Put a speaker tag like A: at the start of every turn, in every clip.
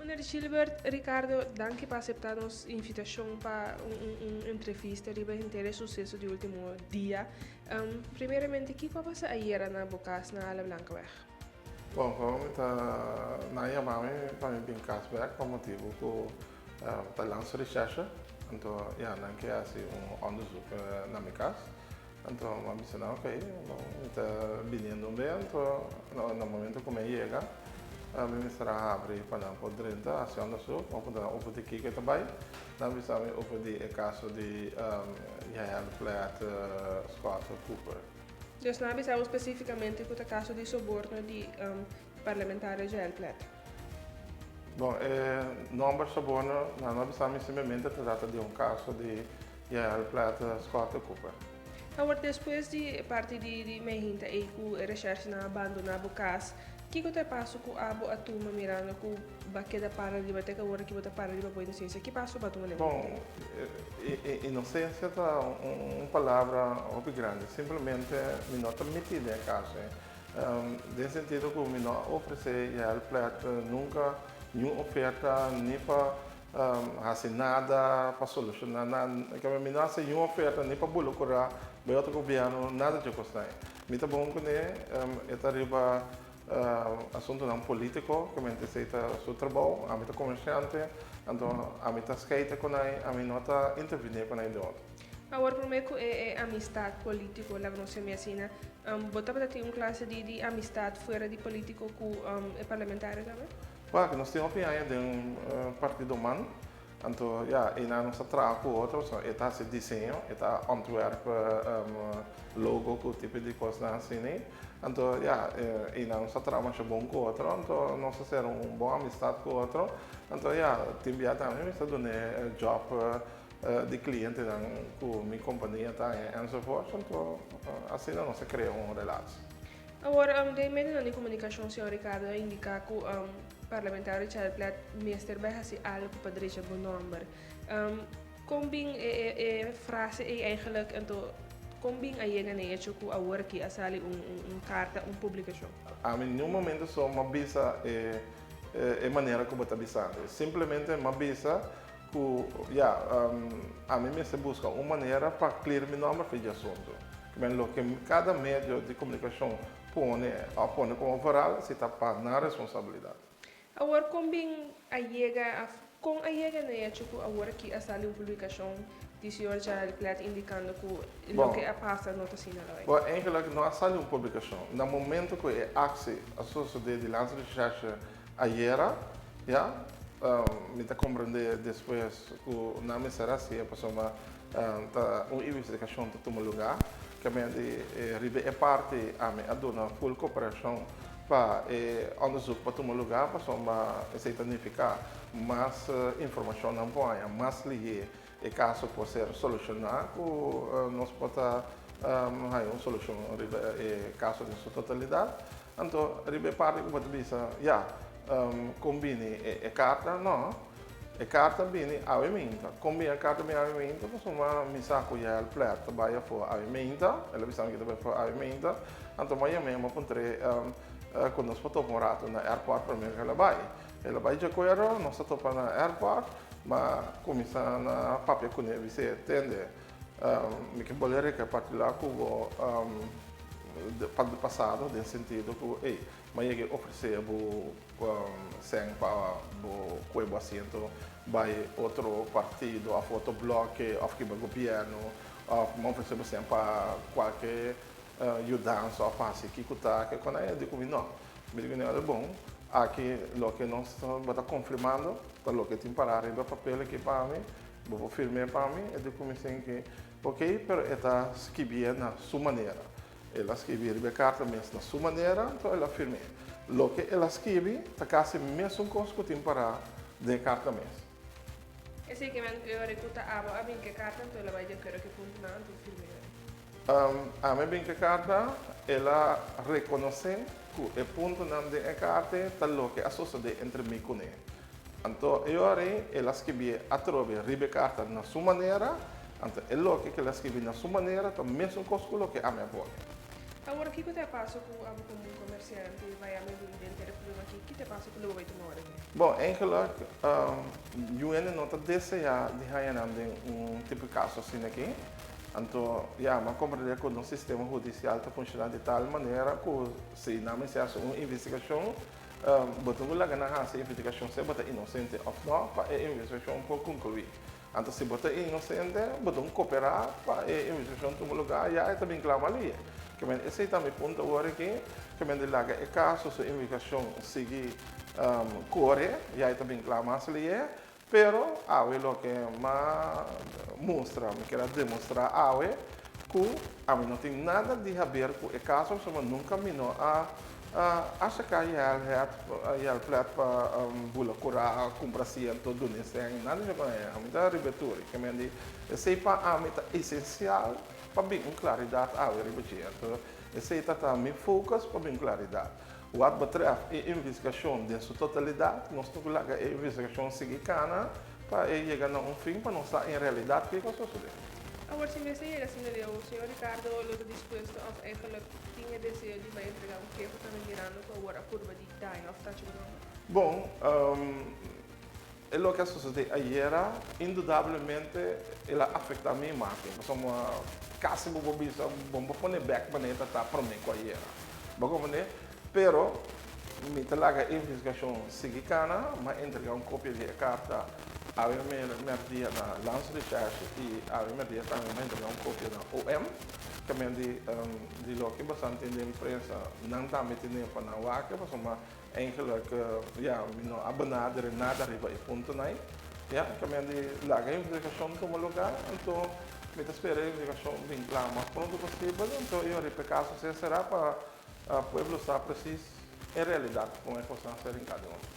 A: Meneer Gilbert Ricardo, danki pa acepta nos invitacion pa un entrevista riba henter e suceso di ultimo dia. Primeramente, kico a pasa ayera na bo cas na Ala Blancaweg?
B: Bon, como mi ta nan a yama mi pa mi bin cas bek pa motibo cu ta landsrecherche, anto ya nan ke haci un onderzoek na mi cas. Anto mi a bisa nan, ok, mi ta biniendo un be, anto na momento ku mi a yega, mi mester a habri pa nan por drenta, hasi onderzoek, mi a puntra nan over di kiko e ta bai, nan a bisa mi over di e kaso di Yael Plet Scott Cooper.
A: Dus nan a bisa bo spesifikamente ku ta kaso di soborno di parlamentario Yael Plet?
B: Bon, e nomber soborno, nan no a bisa mi, simplemente ta trata di un kaso di Yael Plet Scott Cooper.
A: Awor despues di e parti di di mehinta ei ku e reshersenan a bandoná bo kas, kiko ta e paso ku abo a tuma mirando ku bo a keda para riba te ku awor aki bo ta para riba bo inosensia? Ki paso bo a tuma den
B: Bon, inosensia ta un palabra hopi grandi. Simplemente mi no ta mití den e kaso ei. Den sentido ku mi no a ofresé Yael Plet nunka niun oferta ni pa Hasi nada pa solushoná nada. Mi no hasi niun oferta ni pa bula kurá bai otro gobièrnu, nada dje kosnan ei. Mi ta bon kuné, e ta riba asuntunan polítiko, kemente esei ta su trabou. Ami ta komersiante, anto ami ta skeita ku nan, ami no ta intervené ku nan den otro.
A: Awor promé ku e amistat polítiko, laga nos yam'é asina, bo tabata tin un klase di amistat fuera di polítiko ku e parlamentario tambe?
B: Wak, nos tin hopi aña den partido man, anto ya, einan nos ta traha ku otro, so e ta hasi diseño, e ta ontwerp logo ku tipo di kosnan asina, anto ya, einan nos ta traha masha bon ku otro, anto nos a sera un bon amistat ku otro, anto ya, tin bia tambe mi ta dun'e job di klientenan ku mi kompania ta haña enzovoorts, anto asina nos a krea un relatie.
A: Awor, den medionan di komunikashon señor Ricardo a indiká ku parlamentario Richard Plet mester bai hasi algu pa drecha bo nòmber. Kon bin e frase ei eigenlijk anto kon bin a yega na e hecho ku awor aki a sali un karta, un publikashon?
B: Ami niun momento so m'a bisa e manera ku bo ta bisando. Simplemente m'a bisa ku ya, ami mester buska un manera pa clear mi nòmber for di asuntu. Men loke kada medio di komunikashon pone òf pone komo viral si ta pa nan responsabilidat.
A: Awor kon bin a yega af kon a yega na e hecho ku awor aki a sali un publikashon di señor Gerald Plet indikando ku loke a pasa no ta asina lo ei?
B: Bon, eigenlijk no a sali un publikashon. Na momento ku e aksi a sosode di Landsrecherche ayera, ya, mi ta komprende despues ku nan mester hasié pasobra Ta un investigashon ta tuma lugá. Kamente riba e parti ami a duna ful koperashon pa e onderzoek por tuma lugá pasobra esei ta nifiká mas informashonnan por haña, mas lihé e kaso por ser solushoná ku nos por ta haña un solushon riba e kaso den su totalidat. Anto riba e parti ku bo ta bisa ya kon bini e karta no. E karta bini awe minta. Kon bini e karta bini awe minta? Pasobra mi sa ku Yael Plet ta bai afó awe minta. El a bisa mi ku e ta bai afó awe minta. Anto mi a yam'é, mi a puntr'é ku nos por topa un ratu na airport promé ku el a bai. El a bai djakuerdo, nos a topa na airport. Mi a kuminsá na papia kuné, bis'é, Tende, mi ke bolbe rekapitulá ku bo pa di pasado den sentido ku, ey, mi a yega e ofresé bo. Sèn pa bo kue bo asiento bai otro partido òf otro bloke òf kiba gobièrnu òf bo ofresé bo sèn pa kualke yudansa òf pa hasi kiko ta ke kon e di ku mi no. Mi di ku mi bon aki loke nos bo ta konfirmando ta loke tin pará riba papel aki pa mi bo por firm'é pa mi e di ku mi sinki ok pero e ta skibié na su manera. El a skibi riba e karta mes na su manera, anto el a firm'é. Loke el a skibi ta kasi mesun kos ku tin pará den e karta mes.
A: Esei ke men ku e ora ku ta abo a bin ku e karta, anto el a bai di akuerdo ku e puntonan, anto firm'é.
B: Ami a bin ku e karta, el a rekonosé ku e puntonan den e karta ta loke a sosodé entre mi kuné. Anto e ora ei el a skibié atrobe riba e karta na su manera, anto e loke ku el a skibi na su manera ta mesun kos ku loke ami a pone.
A: Awor kiko ta e paso ku abo komo un komersiante bai a medio den e problema aki? Ki ta e paso ku lo bo bai tuma ora aki?
B: Bon, eigenlijk UN no ta deseá di haña nan den un tipo di kaso asina aki. Anto, ya, mi a komprendé ku nos sistema hudisial ta funshoná di tal manera ku si nan mester hasi un investigashon, bo tin ku laga nan hasi e investigashon sea bo ta inosente òf nò pa e investigashon por konkluí. Anto si bo ta inosente, bo ta un koperá pa e investigashon tuma lugá, ya e ta bin klama liye. Ke men esei ta mi punto awor aki, ke men di laga e kaso su investigashon sigui kore, ya e ta bin kla mas liye, pero awe loke m'a mustra, mi kier a demostrá awe ku ami no tin nada di haber ku e kaso pasobra nunka mi no a Acerca Yael het Yael Plet pa bula cura, cumpra asiento, duna e sèn, nada di esei. Ami ta riba e tur. Ke men di esei pa ami ta esencial pa bin un claridad awe riba dje. Anto esei ta ta mi focus pa bin claridad. Wat betreft e investigacion den su totalidad, nos tin cu laga e investigacion sigui cana pa e yega na un fin pa nos sa en realidad kico a sosode.
A: Awor si mester yega asina leu, señor Ricardo lo ta dispuesto of eigenlijk tin e deseo di bai entrega un keho tambe mirando cu awor a purba di daña of tacha bo nomber?
B: Bon, e loke a sosode ayera indudablemente el a afecta mi imagen, pasobra casi bo por bisa bo no por pone bek manera ta ta prome cu ayera. Bo a comprende? Pero mi ta laga e investigacion sigui cana, mi a entrega un copia di e carta awe merdia na Landsrecherche y awe merdia tambe mi a entrega un copia na OM. Caminda di di loke boso tin den prensa nan tambe tene pa nan wak pasobra eigenlijk ya mi no a benadere nada riba e puntonan ei. Ya, caminda di laga e investigacion tuma lugar anto mi ta spera e investigacion bin cla mas pronto posibel anto e ora e caso ser cera pa Pueblo sa precies en realidad con e cosnan a ser rincá den otro.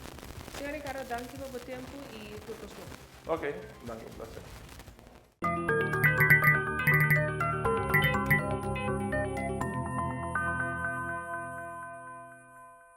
A: Señor Ricardo, danki pa bo tempu y tur cos bon.
B: Ok, danki, un placer.